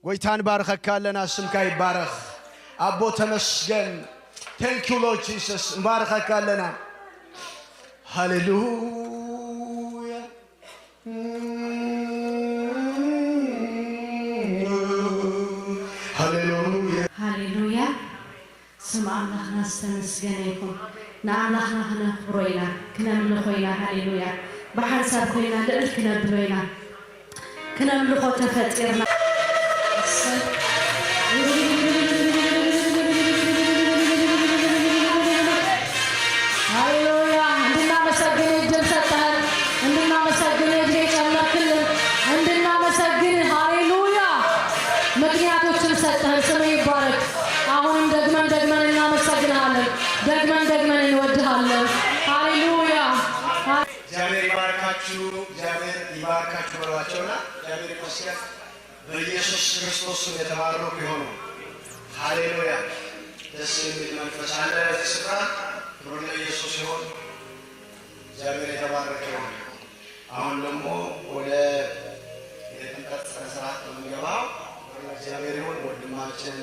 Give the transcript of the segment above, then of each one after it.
ጎይታ ንባርኸካ ኣለና። ስምካ ይባረኽ ኣቦ፣ ተመስገን። Thank you, Lord Jesus። ንባርኸካ ኣለና። ሃሌሉያ፣ ሃሌሉያ። ሃሌሉያ፣ ስም ኣምላኽና ዝተመስገነ ይኹን። ንኣምላኽና ክነኽብሮ ኢና፣ ክነምልኾ ኢና። ሃሌሉያ፣ ብሓንሳብ ኮይና ልዕል ክነብሎ ኢና። ክነምልኾ ተፈጢርና። ሃሌሉያ፣ እንድናመሰግን እድል ሰጠህን፣ እንድናመሰግን እድሜ ጨመርክልን፣ እንድናመሰግን ሃሌሉያ ምክንያቶችን ሰጠህን። ስምህ ይባረክ። አሁንም ደግመን ደግመን እናመሰግንሃለን፣ ደግመን ደግመን እንወድሃለን። ሃሌሉያ። እግዚአብሔር ይባርካችሁ፣ እግዚአብሔር ይባርካችሁ በሏቸውና እግዚአብሔር ይመስገን። በኢየሱስ ክርስቶስ ስም የተባረኩ ይሆኑ። ሃሌሉያ። ደስ የሚል መንፈስ አለ በዚህ ስፍራ። ክብር ለኢየሱስ ይሁን። እግዚአብሔር የተባረከ ይሁን። አሁን ደግሞ ወደ የጥምቀት ስነ ስርዓት ነው የምንገባው። ክብር ለእግዚአብሔር ይሁን። ወንድማችን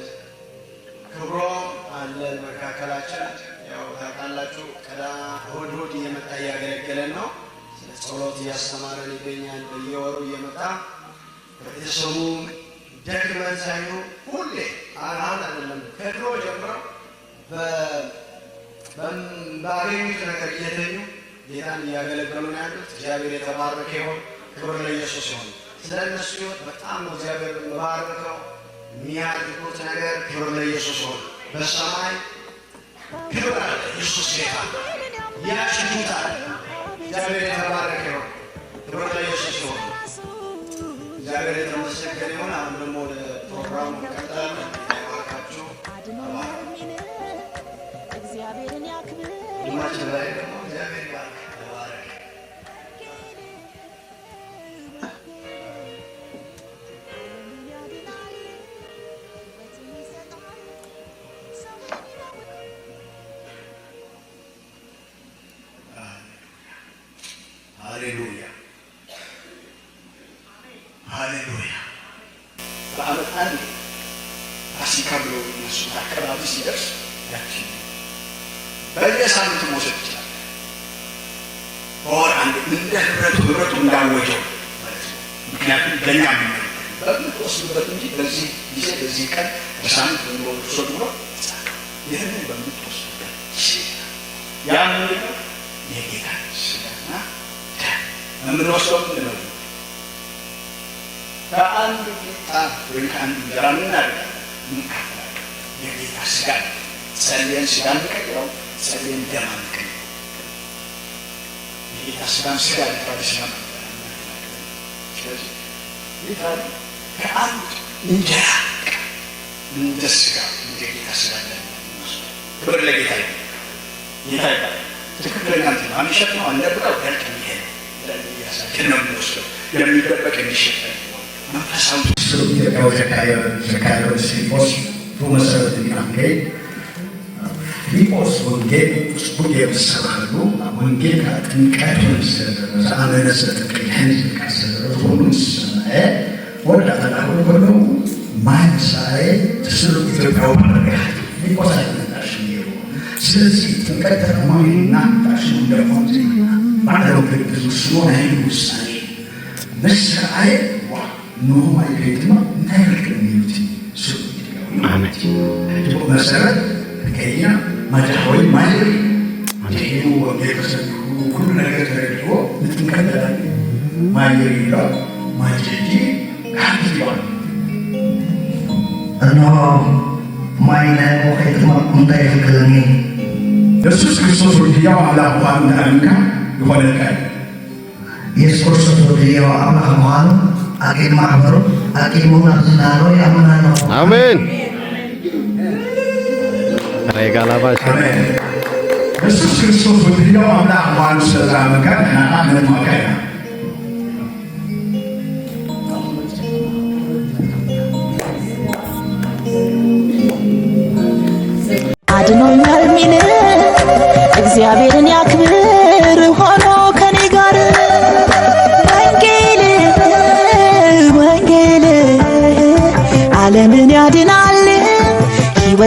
ክብሮም አለን መካከላችን። ያው ታውቃላችሁ፣ ቀዳ እሑድ እሑድ እየመጣ እያገለገለን ነው። ስለ ጸሎት እያስተማረን ይገኛል። በየወሩ እየመጣ በቤተሰቡ ደክመን ሳይሉ ሁሌ፣ አሁን አይደለም፣ ከድሮ ጀምረው ባገኙት ነገር እየተኙ ጌታን እያገለገሉ ነው ያሉት። እግዚአብሔር የተባረከ ይሁን። ክብር ለኢየሱስ ይሁን። ስለ እነሱ ሕይወት በጣም ነው እግዚአብሔር የምባርከው። የሚያድርጉት ነገር ክብር ለኢየሱስ ይሁን። በሰማይ ክብር አለ። ኢየሱስ ጌታ ያጭዱታል። እግዚአብሔር የተባረከ ይሁን። ክብር ለኢየሱስ ይሁን። እግዚአብሔር የተመሰገነ ይሁን። አሁን ደግሞ ወደ ፕሮግራሙ እንቀጥላለን። ይባርካችሁ። እግዚአብሔርን ያክብር። ወንድማችን ላይ ደግሞ እግዚአብሔር ይባርክ። ተባረክ። ያድናል፣ ሕይወትን ይሰጣል፣ ሰውን ይለውጣል። ሃሌሉያ፣ ሃሌሉያ። በዓመት አንድ ፋሲካ ብሎ እነሱ አካባቢ ሲደርስ ያቺ በየሳምንቱ መውሰድ ይችላል። በወር አንድ እንደ ህብረቱ፣ ህብረቱ እንዳወጀው ማለት ነው። ምክንያቱም ለእኛ የሚመለከት በምትወስዱበት እንጂ በዚህ ጊዜ፣ በዚህ ቀን፣ በሳምንት በሚወሰዱ ብሎ ይህንን በምትወስዱበት ጊዜ ያ ምንድን ነው? የጌታ ስጋና ደም የምንወስደው ምንድን ነው? ከአንዱ ቂጣ ወይም ከአንዱ እንጀራ ምን እናደርጋለን? እንካፈላለን። የጌታ ስጋ ነው። ጸልየን ስጋ እንቀይረው፣ ጸልየን ደም አንቀይረው። የጌታ ስጋን ስጋ traditional። ስለዚህ ጌታ ከአንድ እንጀራ እንደ ስጋ፣ እንደ ጌታ ስጋ እንደምንወስደው። ክብር ለጌታ ይሁን። ጌታ ይባላል። ትክክለኛ እንትን ነው። አንሸፍነው፣ አንደብቀው፣ ገልጥ ይሄ እያሳየን ነው የምንወስደው። የሚደበቅ የሚሸፈን መንፈሳዊ ኢትዮጵያዊ ዘካርዮስ ፊልጶስ ብመሰረት ከይድ ፊልጶስ ወንጌል ጽቡቅ ገይሩ ዝሰብከሉ፣ ወንጌል ከዓ ጥምቀት እውን ዝኣመነ ዝተጠምቀ ይድሕን ዝብል ቃል ስለዘሎ ኩሉ ምስ ሰምዐ መወዳእታ ዳሕሩ ከሎ ማይ ምስ ረኣየ ትስሉ ኢትዮጵያዊ ባረጋት ፊልጶስ ኣይኮነን ነይሩ። ስለዚ ጥምቀት ተጠማሚና ጣሽሙ እንደኾን ባዕሎም ዝውስኖ ናይ ውሳኔ ምስ ረኣየ ዋ እንሆ ማይ ከይድማ እንታይ ክልክል ነይሩ ስሉ ኢትዮጵያዊ ሕጂ መሰረት ከይና ማጃወይ ማይ ድሒኑ ወንጌል ተሰቢኩ ኩሉ ነገር ተረዲዎ ንጥምቀት ተዳልዩ ማይ ይሎ ማይ ሕጂ ሓንቲ ይባል። እነሆ ማይ ናይ ከይጥመቕ እንታይ ይኽልክለኒ? የሱስ ክርስቶስ ወዲ ህያው ኣምላኽ ምዃኑ እንተኣሚንካ ይኾነልካ እዩ። ኢየሱስ ክርስቶስ ወዲ ህያው ኣምላኽ ምዃኑ ኣቂድ ማሕበሩ ኣቂድሙ ናብ ዝናሎ ይኣምን ኣለኹ። አሜን። ሬጋላባሽ። ኣሜን። የሱስ ክርስቶስ ወዲ ህያው ኣምላኽ ምዃኑ ስለ ዝኣመንካ ንሕና ከዓ ነጥመቕካ ኢና። አድኖኛል ሚል እግዚአብሔርን ያክብር ሆኖ ከኔ ጋር ወንጌል።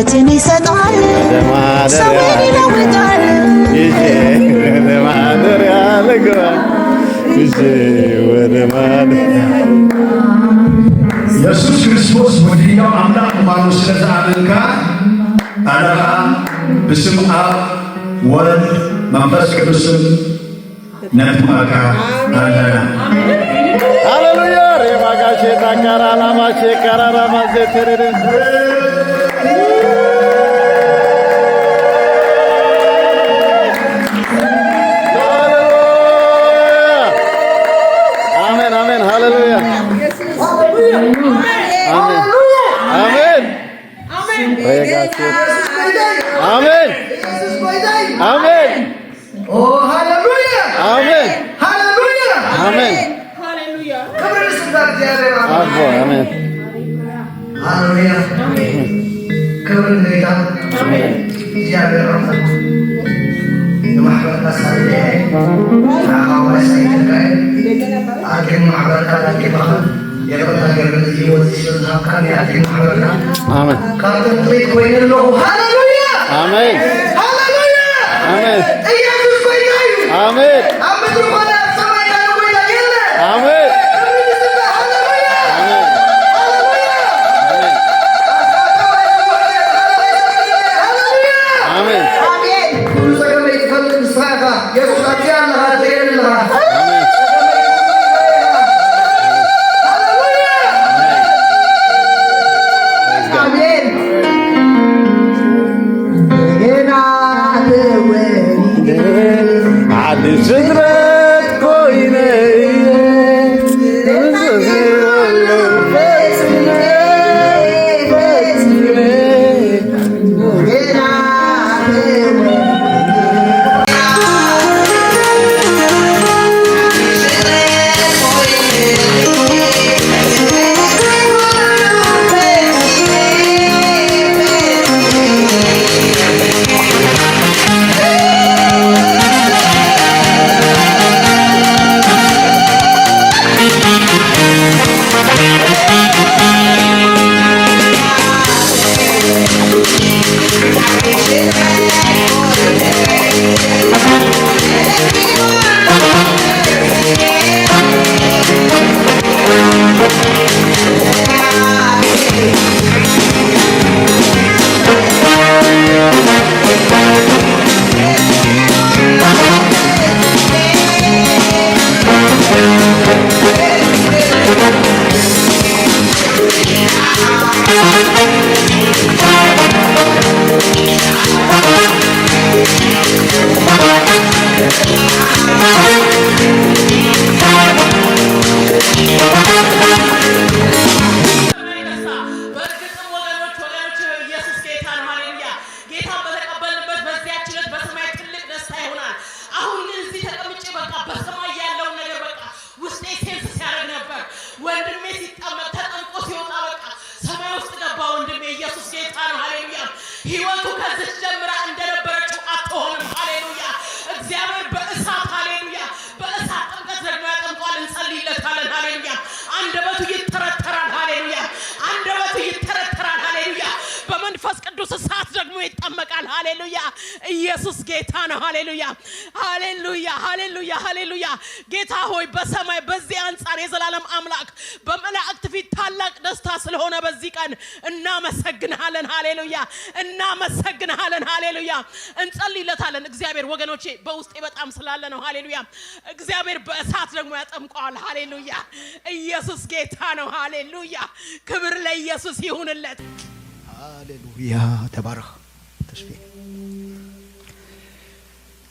ሕይወትን ይሰጣል፣ ሰውን ይለውጣል። ይዤ ወደ ማደሪያ ልግባ፣ ይዤ ወደ ማደሪያ። ኢየሱስ ክርስቶስ ወዲ ህያው ኣምላኽ ምዃኑ ስለ ዝኣመንካ፣ ኣነ ኸዓ ብስም ኣብ፣ ወልድ፣ መንፈስ ቅዱስን ነጥምቐካ ኣለና። ሃሌሉያ። ሬባጋሼ ታካራላማሼ ካራራማዜ ቴሬሬ። ሃሌሉያ፣ አሜን፣ አሜን፣ ሃሌሉያ፣ አሜን፣ አሜን፣ ሬጋሼ፣ አሜን፣ አሜን። አሜን፣ አሜን፣ አቦ አሜን። ሃሌሉያ፣ ክብር ለጌታ። እግዚአብሔር አምላክ ንማሕበርካ ሳልየ ንዓኻ ዋሳይተካ ኣድን ማሕበርካ ኣቂምኻ የቕታ ገርነት ሂወት ስለዝሃብካ ኣድን ማሕበርካ ካብቶም ጥሪት ኮይነ ኣለኹ። ሃሌሉያ። ሃሌሉያ። ኢየሱስ ጎይታ እዩ። ኣብ ምድሪ ኮነ ኣብ ሰማይ ካልእ ጎይታ የለ። ክብሪ ንስሙ። ሃሌሉያ። ሃሌሉያ። ኣሜን። ኩሉ ፀገመይ ትፈልጥ ንስኻ ኢኻ የሱስ። ኣብዚኣ ኣለኻ፣ ትርእየኒ ኣለኻ። ሃሌሉያ፣ ኣሜን። ገና ተወሊደ ሓድሽ ፍጥረት ኮይነ እየ፣ ፈፂመ ፈፂመ። ገና ተወሊደ። ይነሳ። በእርግጥም ወገኖች፣ ወገኖች፣ ኢየሱስ ጌታ ነው። ሃሌሉያ። ጌታን በተቀበልንበት በዚያች ዕለት በሰማይ ትልቅ ደስታ ይሆናል። አሁን ግን እዚህ ተቀምጬ በቃ በሰማይ ያለውን ነገር በቃ ውስጤ sense ሲያደርግ ነበር። ወንድሜ ሲጠመቅ፣ ተጠምቆ ሲወጣ በቃ ሰማይ ውስጥ ገባ ወንድሜ። ኢየሱስ ጌታ ነው። ሃሌሉያ። ህይወቱ ከዚች ጀምራ እንደነበረችው አትሆንም። ሃሌሉያ። እግዚአብሔር በእሳት፣ ሃሌሉያ፣ በእሳት ጥምቀት ደግሞ ያጠምቀዋል። እንጸልይለታለን። ሃሌሉያ። አንደበቱ ይተረተራል። ሃሌሉያ። አንደበቱ ይተረተራል። ሃሌሉያ። በመንፈስ ቅዱስ እሳት ደግሞ ይጠመቃል። ሃሌሉያ። ኢየሱስ ጌታ ነው። ሃሌሉያ፣ ሃሌሉያ፣ ሃሌሉያ፣ ሃሌሉያ። ጌታ ሆይ፣ በሰማይ በዚህ አንጻር የዘላለም አምላክ በመላእክት ፊት ታላቅ ደስታ ስለሆነ በዚህ ቀን እናመሰግንሃለን። ሃሌሉያ፣ እናመሰግንሃለን። ሃሌሉያ። እንጸልይለታለን። እግዚአብሔር፣ ወገኖቼ፣ በውስጤ በጣም ስላለ ነው። ሃሌሉያ። እግዚአብሔር በእሳት ደግሞ ያጠምቀዋል። ሃሌሉያ። ኢየሱስ ጌታ ነው። ሃሌሉያ። ክብር ለኢየሱስ ይሁንለት። ሃሌሉያ፣ ተባረኽ ተስፌ።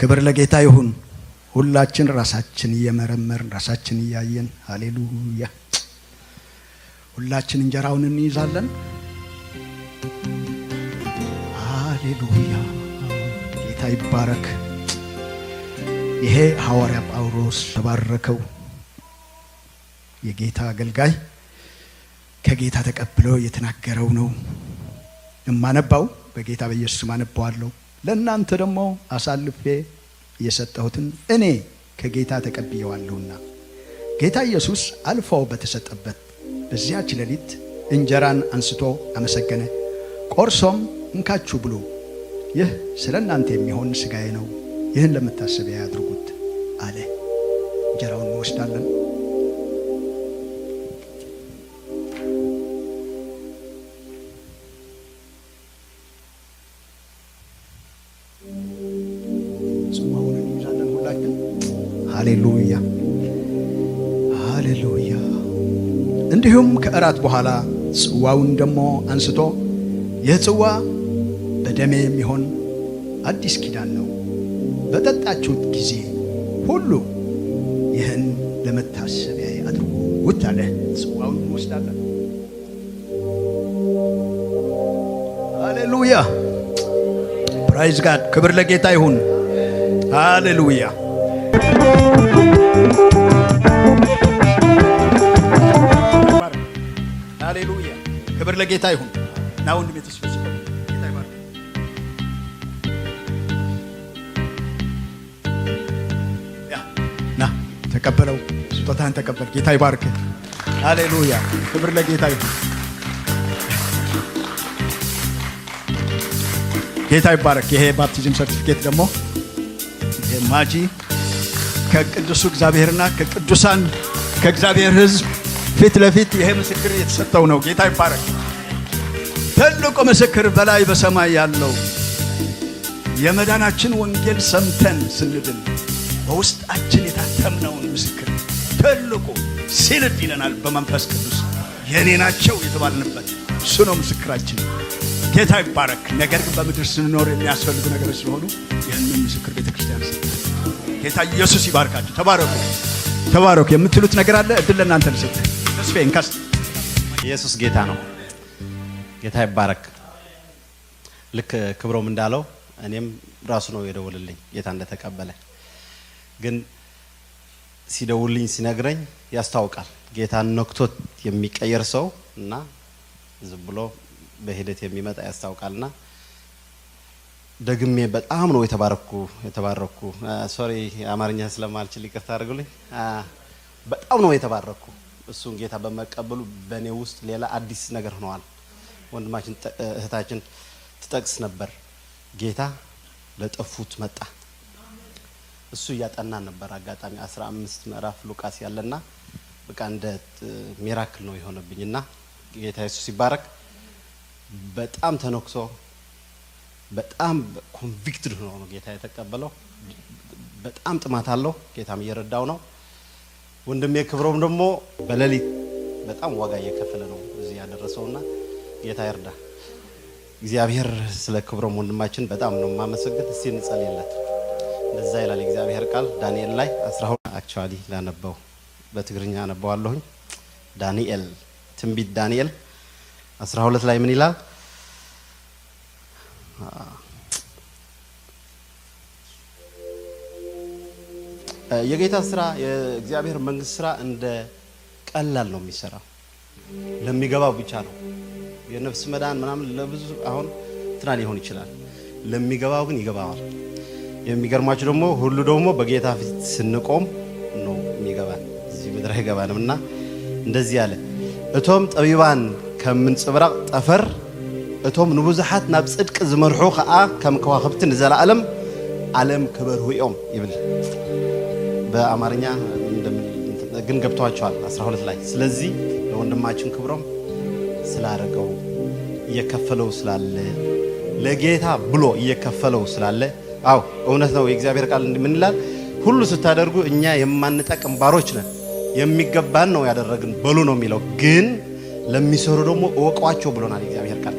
ክብር ለጌታ ይሁን። ሁላችን ራሳችን እየመረመርን፣ ራሳችን እያየን፣ ሃሌሉያ፣ ሁላችን እንጀራውን እንይዛለን። ሃሌሉያ፣ ጌታ ይባረክ። ይሄ ሐዋርያ ጳውሎስ ተባረከው የጌታ አገልጋይ ከጌታ ተቀብሎ የተናገረው ነው። እማነባው በጌታ በኢየሱስ ስም አነባዋለሁ። ለእናንተ ደግሞ አሳልፌ የሰጠሁትን እኔ ከጌታ ተቀብየዋለሁና፣ ጌታ ኢየሱስ አልፎ በተሰጠበት በዚያች ሌሊት እንጀራን አንስቶ አመሰገነ፣ ቆርሶም እንካችሁ ብሉ፣ ይህ ስለ እናንተ የሚሆን ሥጋዬ ነው፣ ይህን ለመታሰቢያ አድርጉት አለ። እንጀራውን እንወስዳለን። ጽዋውን እንይዛለን ሁላችን። ሃሌሉያ ሃሌሉያ። እንዲሁም ከእራት በኋላ ጽዋውን ደግሞ አንስቶ ይህ ጽዋ በደሜ የሚሆን አዲስ ኪዳን ነው፣ በጠጣችሁት ጊዜ ሁሉ ይህን ለመታሰቢያ አድርጉት አለ። ጽዋውን እንወስዳለን። ሃሌሉያ praise God። ክብር ለጌታ ይሁን። ሃሌሉያ። ሃሌሉያ። ክብር ለጌታ ይሁን። ና ወንድሜ ተስፋ ጌታ ይባርክ። ያ ና ተቀበለው፣ ስጦታህን ተቀበል። ጌታ ይባርክ። ሃሌሉያ። ክብር ለጌታ ይሁን። ጌታ ይባረክ። ይሄ baptism certificate ደግሞ ይሄ ማጂ ከቅዱሱ እግዚአብሔርና ከቅዱሳን ከእግዚአብሔር ሕዝብ ፊት ለፊት ይሄ ምስክር የተሰጠው ነው። ጌታ ይባረክ። ትልቁ ምስክር በላይ በሰማይ ያለው የመዳናችን ወንጌል ሰምተን ስንድን በውስጣችን የታተምነውን ምስክር ትልቁ sealed ይለናል በመንፈስ ቅዱስ የኔ ናቸው የተባልንበት እሱ ነው ምስክራችን። ጌታ ይባረክ። ነገር ግን በምድር ስንኖር የሚያስፈልጉ ነገሮች ስለሆኑ ይህንን ምስክር ቤተ ክርስቲያን ጌታ ኢየሱስ ይባርካችሁ። ተባረኩ፣ ተባረኩ። የምትሉት ነገር አለ? እድል ለእናንተ ልስጥ። ተስፌ እንካስ። ኢየሱስ ጌታ ነው። ጌታ ይባረክ። ልክ ክብሮም እንዳለው እኔም ራሱ ነው የደወለልኝ ጌታ እንደተቀበለ። ግን ሲደውልኝ ሲነግረኝ ያስታውቃል። ጌታን ነክቶት የሚቀየር ሰው እና ዝም ብሎ በሂደት የሚመጣ ያስታውቃልና ደግሜ በጣም ነው የተባረኩ። Sorry፣ አማርኛ ስለማልችል ይቅርታ አድርጉልኝ። በጣም ነው የተባረኩ። እሱን ጌታ በመቀበሉ በእኔ ውስጥ ሌላ አዲስ ነገር ሆነዋል። ወንድማችን እህታችን ትጠቅስ ነበር። ጌታ ለጠፉት መጣ። እሱ እያጠናን ነበር። አጋጣሚ 15 ምዕራፍ ሉቃስ ያለና በቃ እንደ miracle ነው የሆነብኝ እና ጌታ ኢየሱስ ሲባረክ በጣም ተነክሶ በጣም convicted ሆኖ ነው ጌታ የተቀበለው። በጣም ጥማት አለው። ጌታም እየረዳው ነው። ወንድሜ ክብሮም ደግሞ በሌሊት በጣም ዋጋ እየከፈለ ነው እዚህ ያደረሰውና ጌታ ይርዳ። እግዚአብሔር ስለ ክብሮም ወንድማችን በጣም ነው የማመሰግን። እስቲ እንጸልይለት። እንደዛ ይላል የእግዚአብሔር ቃል ዳንኤል ላይ 12። Actually ላነበው፣ በትግርኛ አነበዋለሁኝ። ዳንኤል፣ ትንቢት ዳንኤል 12 ላይ ምን ይላል? የጌታ ስራ፣ የእግዚአብሔር መንግስት ስራ እንደ ቀላል ነው የሚሰራው፣ ለሚገባው ብቻ ነው። የነፍስ መዳን ምናምን ለብዙ አሁን እንትና ሊሆን ይችላል። ለሚገባው ግን ይገባዋል። የሚገርማችሁ ደግሞ ሁሉ ደግሞ በጌታ ፊት ስንቆም ነው የሚገባን፣ እዚህ ምድር አይገባንም። እና እንደዚህ አለ፣ እቶም ጠቢባን ከም ምንጽብራቕ ጠፈር፣ እቶም ንብዙሓት ናብ ጽድቂ ዝመርሑ ከዓ ከም ከዋኽብቲ ንዘለዓለም ዓለም ክበርሁ እዮም ይብል። በአማርኛ ግን ገብቷቸዋል 12 ላይ። ስለዚህ ለወንድማችን ክብሮም ስላረገው፣ እየከፈለው ስላለ፣ ለጌታ ብሎ እየከፈለው ስላለ፣ አው እውነት ነው። የእግዚአብሔር ቃል ምን ይላል? ሁሉ ስታደርጉ እኛ የማንጠቅም ባሮች ነን፣ የሚገባን ነው ያደረግን በሉ ነው የሚለው። ግን ለሚሰሩ ደግሞ እወቋቸው ብሎናል የእግዚአብሔር ቃል።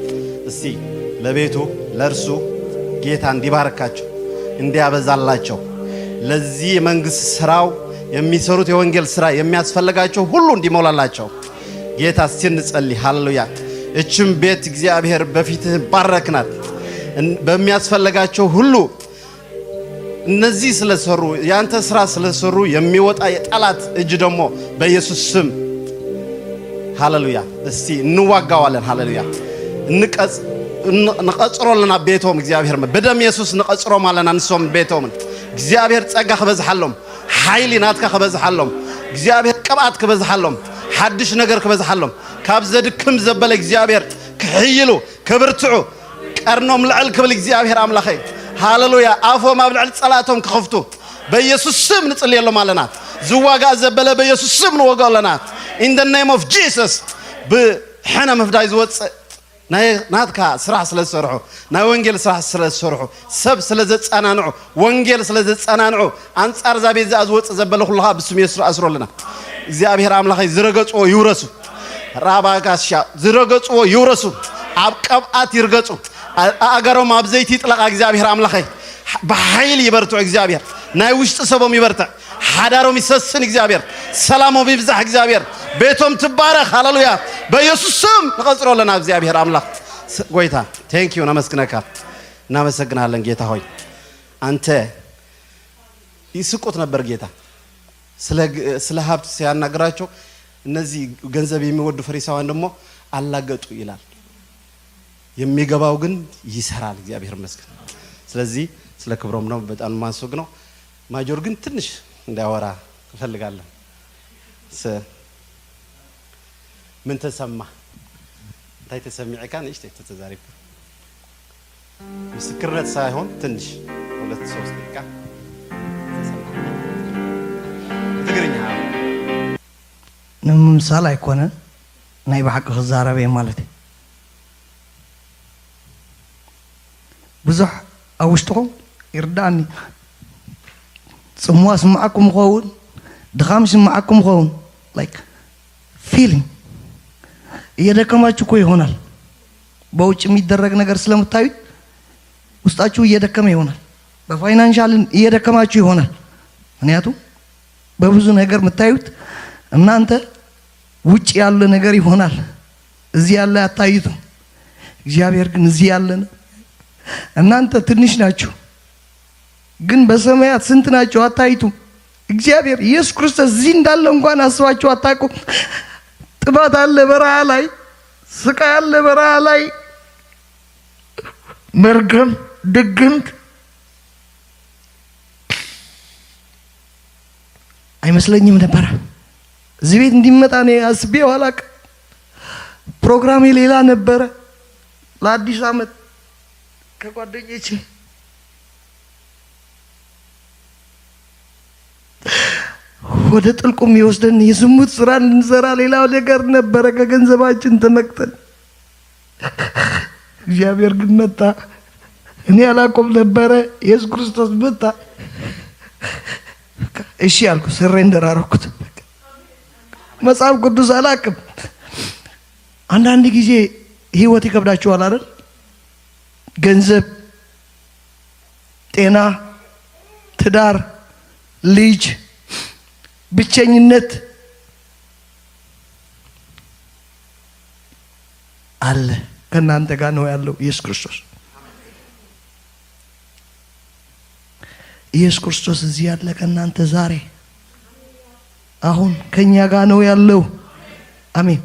እስቲ ለቤቱ ለእርሱ ጌታ እንዲባርካቸው፣ እንዲያበዛላቸው፣ ለዚህ የመንግስት ስራው የሚሰሩት የወንጌል ስራ የሚያስፈልጋቸው ሁሉ እንዲሞላላቸው ጌታ እስቲ እንጸልይ። ሃሌሉያ። እችም ቤት እግዚአብሔር በፊትህ ባረክናት። በሚያስፈልጋቸው ሁሉ እነዚህ ስለሰሩ፣ ያንተ ስራ ስለሰሩ የሚወጣ የጠላት እጅ ደግሞ በኢየሱስ ስም፣ ሃሌሉያ፣ እስቲ እንዋጋዋለን። ሃሌሉያ፣ ንቀጽሮ ኣለና ቤቶም። እግዚአብሔር ብደም ኢየሱስ ንቀጽሮም ኣለና ንሶም ቤቶምን። እግዚአብሔር ጸጋ ክበዝሓሎም፣ ሓይሊ ናትካ ክበዝሓሎም፣ እግዚአብሔር ቅብኣት ክበዝሓሎም፣ ሓድሽ ነገር ክበዝሓሎም፣ ካብ ዘድክም ዘበለ እግዚአብሔር ክሕይሉ፣ ክብርትዑ። ቀርኖም ልዕል ክብል እግዚአብሔር ኣምላኸይ ሃሌሉያ ኣፎም ኣብ ልዕሊ ጸላእቶም ክኸፍቱ በኢየሱስ ስም ንጽልየሎም ኣለና። ዝዋጋእ ዘበለ በኢየሱስ ስም ንወግኦ ኣለና። In the name of Jesus። ብሕነ ምፍዳይ ዝወፅእ ናይ ናትካ ስራሕ ስለ ዝሰርሑ፣ ናይ ወንጌል ስራሕ ስለ ዝሰርሑ፣ ሰብ ስለ ዘጸናንዑ፣ ወንጌል ስለ ዘጸናንዑ፣ ኣንጻር እዛ ቤት እዚኣ ዝወፅእ ዘበለ ኩልኻ ብስም የሱስ ኣስሮ ኣለና። እግዚኣብሔር ኣምላኸይ ዝረገፅዎ ይውረሱ። ራባጋሻ ዝረገፅዎ ይውረሱ። ኣብ ቀብኣት ይርገፁ። ኣእጋሮም ኣብ ዘይቲ ይጥለቃ። እግዚኣብሔር ኣምላኸይ ብሓይሊ ይበርትዑ። እግዚኣብሔር ናይ ውሽጢ ሰቦም ይበርትዕ። ሓዳሮም ይሰስን። እግዚኣብሔር ሰላሞም ይብዛሕ። እግዚኣብሔር ቤቶም ትባረኽ። ሃሌሉያ። በኢየሱስ ስም ንቐፅሮ ኣለና። እግዚኣብሔር ኣምላኽ ጎይታ thank you፣ ነመስግነካ፣ እናመሰግናለን። ጌታ ሆይ አንተ ይስቁት ነበር። ጌታ ስለ ሀብት ሲያናግራቸው እነዚህ ገንዘብ የሚወዱ ፈሪሳውያን ደግሞ አላገጡ ይላል። የሚገባው ግን ይሰራል። እግዚአብሔር ይመስገን። ስለዚህ ስለ ክብሮም ነው በጣም የማመሰግነው። ማጆር ግን ትንሽ እንዳያወራ እፈልጋለሁ። ምን ተሰማ? እንታይ ተሰሚዕካ? ንእሽተይ ተተዛሪብካ፣ ምስክርነት ሳይሆን ትንሽ 2-3 ደቂቃ ተሰማ ትግርኛ። ንምምሳል ኣይኮነን፣ ናይ ብሓቂ ክዛረብ እየ ማለት እዩ። ብዙሕ ኣብ ውሽጥኹም ይርዳእኒ፣ ፅምዋ ስማዓኩም ይኸውን፣ ድኻም ስማዓኩም ይኸውን፣ like feeling እየደከማችሁ እኮ ይሆናል። በውጭ የሚደረግ ነገር ስለምታዩት ውስጣችሁ እየደከመ ይሆናል። በ financial እየደከማችሁ ይሆናል። ምክንያቱም በብዙ ነገር የምታዩት እናንተ ውጭ ያለ ነገር ይሆናል። እዚህ ያለ አታዩትም። እግዚአብሔር ግን እዚህ ያለ ነው። እናንተ ትንሽ ናችሁ፣ ግን በሰማያት ስንት ናቸው አታዩትም። እግዚአብሔር ኢየሱስ ክርስቶስ እዚህ እንዳለ እንኳን አስባችሁ አታውቁም። ጥባት አለ በረሃ ላይ፣ ስቃይ አለ በረሃ ላይ፣ መርገም፣ ድግምት አይመስለኝም ነበረ። እዚህ ቤት እንዲመጣ እኔ አስቤው አላውቅም። ፕሮግራሜ ሌላ ነበረ። ለአዲስ ዓመት ከጓደኞቼ ወደ ጥልቁ የሚወስደን የዝሙት ስራ እንድንሰራ ሌላ ነገር ነበረ። ከገንዘባችን ተመክተን እግዚአብሔር ግን መጣ። እኔ አላቆም ነበረ። ኢየሱስ ክርስቶስ መጣ። እሺ አልኩ፣ surrender አደረኩት። መጽሐፍ ቅዱስ አላቅም። አንዳንድ ጊዜ ህይወት ይከብዳችኋል አይደል? ገንዘብ፣ ጤና፣ ትዳር፣ ልጅ፣ ብቸኝነት አለ። ከእናንተ ጋር ነው ያለው ኢየሱስ ክርስቶስ። ኢየሱስ ክርስቶስ እዚህ ያለ ከእናንተ ዛሬ አሁን ከኛ ጋር ነው ያለው። አሜን።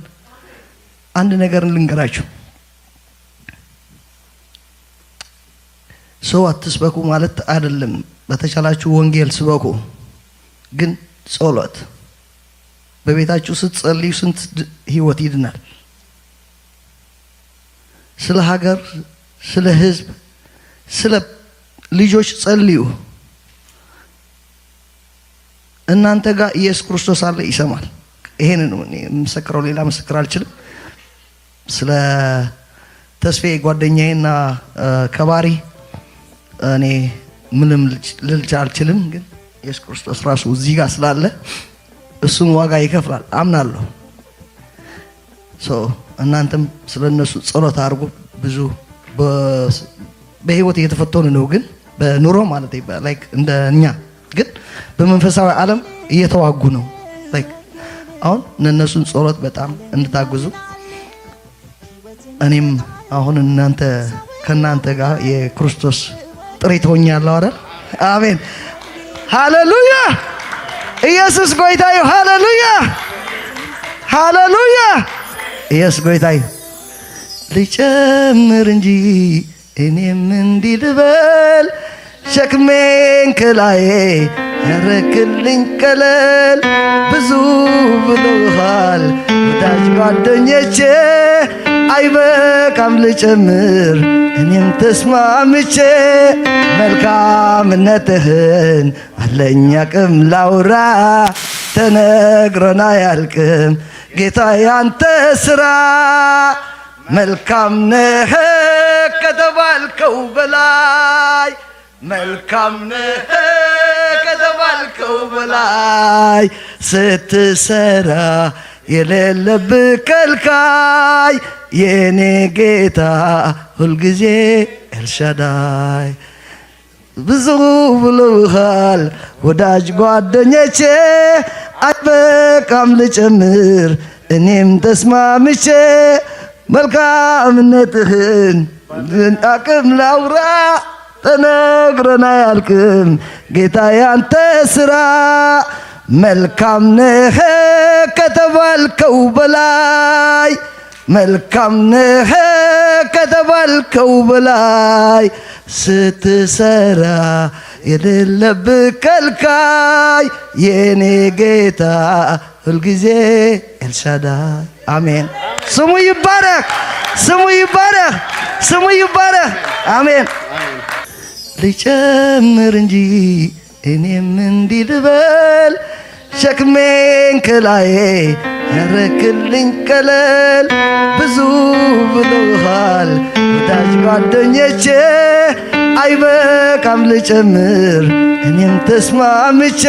አንድ ነገር ልንገራችሁ። ሰው አትስበኩ ማለት አይደለም። በተቻላችሁ ወንጌል ስበኩ። ግን ጸሎት በቤታችሁ ስትጸልዩ ስንት ህይወት ይድናል። ስለ ሀገር፣ ስለ ህዝብ፣ ስለ ልጆች ጸልዩ። እናንተ ጋር ኢየሱስ ክርስቶስ አለ፣ ይሰማል። ይሄንን ነው እኔ የምመሰክረው፣ ሌላ ምስክር አልችልም። ስለ ተስፌ ጓደኛዬና ከባሪ እኔ ምንም ልል አልችልም። ግን ኢየሱስ ክርስቶስ ራሱ እዚህ ጋር ስላለ እሱም ዋጋ ይከፍላል አምናለሁ። So እናንተም ስለ እነሱ ጸሎት አድርጉ። ብዙ በህይወት እየተፈተኑ ነው፣ ግን በኑሮ ማለት like እንደ እኛ ግን በመንፈሳዊ ዓለም እየተዋጉ ነው። Like አሁን እነሱን ጸሎት በጣም እንድታግዙ፣ እኔም አሁን እናንተ ከእናንተ ጋር የክርስቶስ ጥሪት ሆኛለሁ አይደል? አሜን፣ ሃሌሉያ! ኢየሱስ ጎይታ እዩ። ሃሌሉያ፣ ሃሌሉያ! ኢየሱስ ጎይታ እዩ። ልጨምር እንጂ እኔም እንዲህ ልበል፣ ሸክሜን ከላዬ ያረክልኝ ቀለል። ብዙ ብለውሃል ወዳጅ ጓደኞቼ። አይበቃም ልጨምር እኔም ተስማምቼ መልካምነትህን አለኝ አቅም ላውራ ተነግሮን አያልቅም ጌታ ያንተ ስራ መልካም ነህ ከተባልከው በላይ መልካም ነህ ከተባልከው በላይ ስትሰራ የሌለብህ ከልካይ የኔ ጌታ ሁልጊዜ ኤልሻዳይ። ብዙ ብለውሃል ወዳጅ ጓደኞቼ አይበቃም ልጨምር እኔም ተስማምቼ መልካምነትህን አቅም ላውራ ተነግረን አያልቅም ጌታ ያንተ ስራ መልካም ነህ ከተባልከው በላይ መልካም ነህ ከተባልከው በላይ ስትሰራ የሌለብህ ከልካይ የኔ ጌታ ሁልጊዜ ኤልሻዳይ። አሜን። ስሙ ይባረክ፣ ስሙ ይባረክ፣ ስሙ ይባረክ። አሜን። ልጨምር እንጂ እኔም እንዲህ ልበል ሸክሜን ከላዬ ያረክልኝ ቀለል። ብዙ ብለውሃል ወዳጅ ጓደኞቼ አይበቃም ልጨምር እኔም ተስማምቼ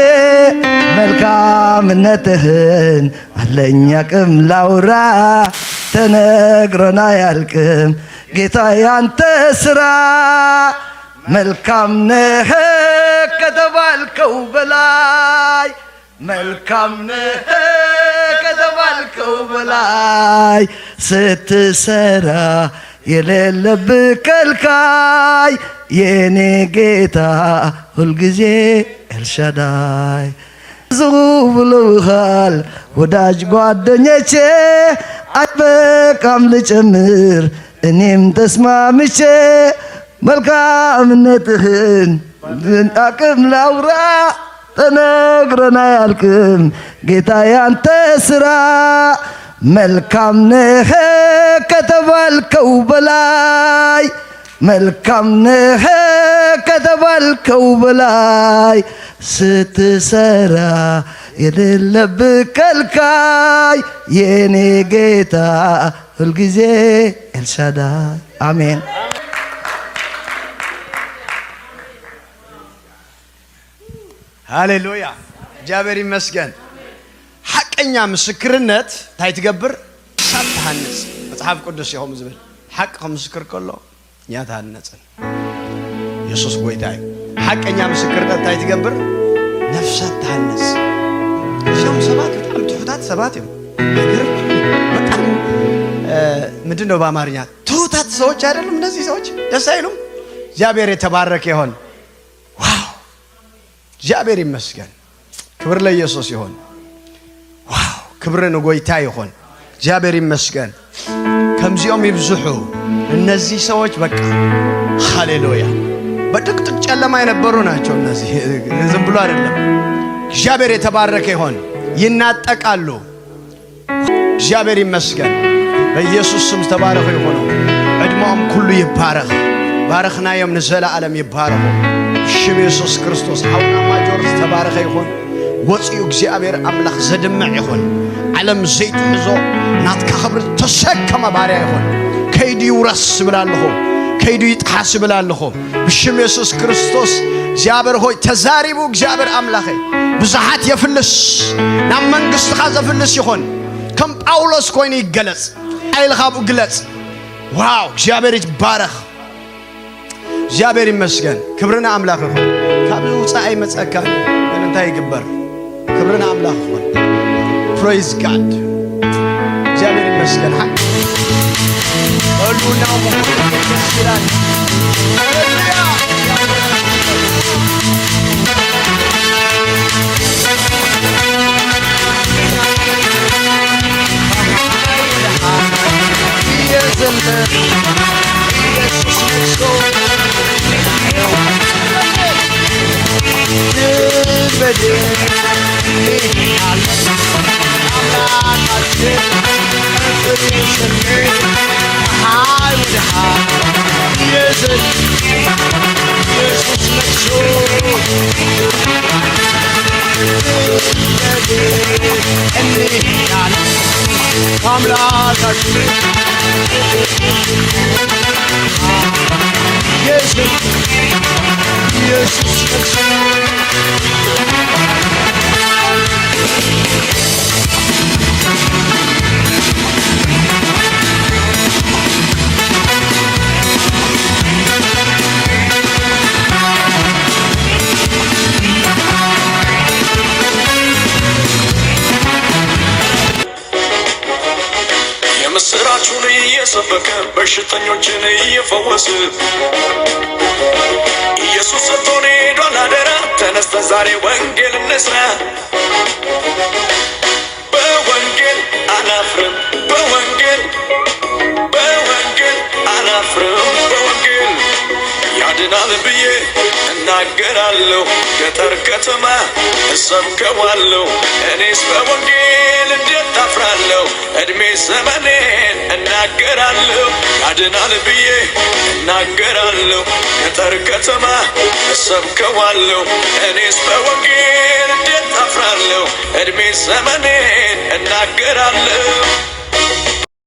መልካምነትህን አለኝ አቅም ላውራ ተነግሮን አያልቅም ጌታ ያንተ ስራ መልካም ነህ ከተባልከው በላይ መልካም ነህ ከተባልከው በላይ ስትሰራ የሌለብህ ከልካይ የኔ ጌታ ሁልጊዜ ኤልሻዳይ። ብዙ ብለውሃል ወዳጅ ጓደኞቼ አይበቃም ልጨምር እኔም ተስማምቼ መልካምነትህን አቅም ላውራ ተነግረን አያልቅም ጌታ ያንተ ስራ መልካም ነህ ከተባልከው በላይ መልካም ነህ ከተባልከው በላይ ስትሰራ የሌለብህ ከልካይ የኔ ጌታ ሁልጊዜ ኤልሻዳይ። አሜን። ሃሌሉያ፣ እግዚአብሔር ይመስገን። ሓቀኛ ምስክርነት እንታይ ትገብር? ሳብ ትሃንፅ። መፅሓፍ ቅዱስ ኢኹም ዝብል ሓቂ ከምስክር ከሎ እኛ ተሃነፅን። ኢየሱስ ጎይታ እዩ። ሓቀኛ ምስክርነት እንታይ ትገብር? ነፍሳት ትሃንፅ። እዚኦም ሰባት በጣም ትሑታት ሰባት እዮም። በጣም ምንድን ነው በአማርኛ ትሑታት ሰዎች አይደሉም እነዚህ ሰዎች? ደስ አይሉም? እግዚአብሔር የተባረከ ይሆን። Wow፣ እግዚአብሔር ይመስገን። ክብር ለኢየሱስ ይሆን። Wow፣ ክብር ንጎይታ ይሆን። እግዚአብሔር ይመስገን። ከምዚኦም ይብዝሑ እነዚህ ሰዎች። በቃ ሃሌሉያ። በጥቅጥቅ ጨለማ የነበሩ ናቸው እነዚህ፣ ዝም ብሎ አይደለም። እግዚአብሔር የተባረከ ይሆን። ይናጠቃሉ። እግዚአብሔር ይመስገን። በኢየሱስ ስም ተባረኩ ይሆኑ። ዕድሞኦም ኩሉ ይባረኽ። ባረኽናዮም ንዘለዓለም ይባረኹ። ሽም ኢየሱስ ክርስቶስ ሓውና ማጆር ዝተባረኸ ይኹን። ወፂኡ እግዚአብሔር ኣምላኽ ዘድምዕ ይኹን። ዓለም ዘይትሕዞ ናትካ ክብሪ ተሰከመ ባርያ ይኹን። ከይዱ ይውረስ ይብል ኣለኹ፣ ከይዱ ይጥሓስ ይብል ኣለኹ ብሽም ኢየሱስ ክርስቶስ። እግዚአብሔር ሆይ ተዛሪቡ እግዚአብሔር ኣምላኸ ብዙሓት የፍልስ፣ ናብ መንግስትኻ ዘፍልስ ይኹን። ከም ጳውሎስ ኮይኑ ይገለጽ፣ ሓይልኻ ብኡ ግለጽ። Wow፣ እግዚአብሔር ይባረኽ። እግዚአብሔር ይመስገን። ክብርና ኣምላኽ ይኹን። ካብዚ ውፃእ ኣይመፀካ ግን እንታይ ይግበር? ክብርና ኣምላኽ ይኹን። Praise God። እግዚአብሔር ይመስገን። በሉናው መሆን ደስ ይላል። ሃሌሉያ። ኢየሱስ ነግሶ ድል አለን አምላካችን። ኢየሱስ ነግሶ እንሄዳለን አምላካችን ኢየሱስ ኢየሱስ ነግሶ። የምስራቹን እየሰበከ በሽተኞችን እየፈወሰ ኢየሱስ ሰጥቶን ሄዷል አደራ። ተነስተን ዛሬ ወንጌል እንስራ። በወንጌል አላፍርም፣ በወንጌል፣ በወንጌል አላፍርም፣ በወንጌል ያድናል ብዬ እናገራለሁ። ገጠር ከተማ እሰብከዋለሁ። እኔስ በወንጌል እንዴት አፍራለሁ? እድሜ ዘመኔን እናገራለሁ። ያድናል ብዬ እናገራለሁ። ገጠር ከተማ እሰብከዋለሁ። እኔስ በወንጌል እንዴት አፍራለሁ? እድሜ ዘመኔን እናገራለሁ።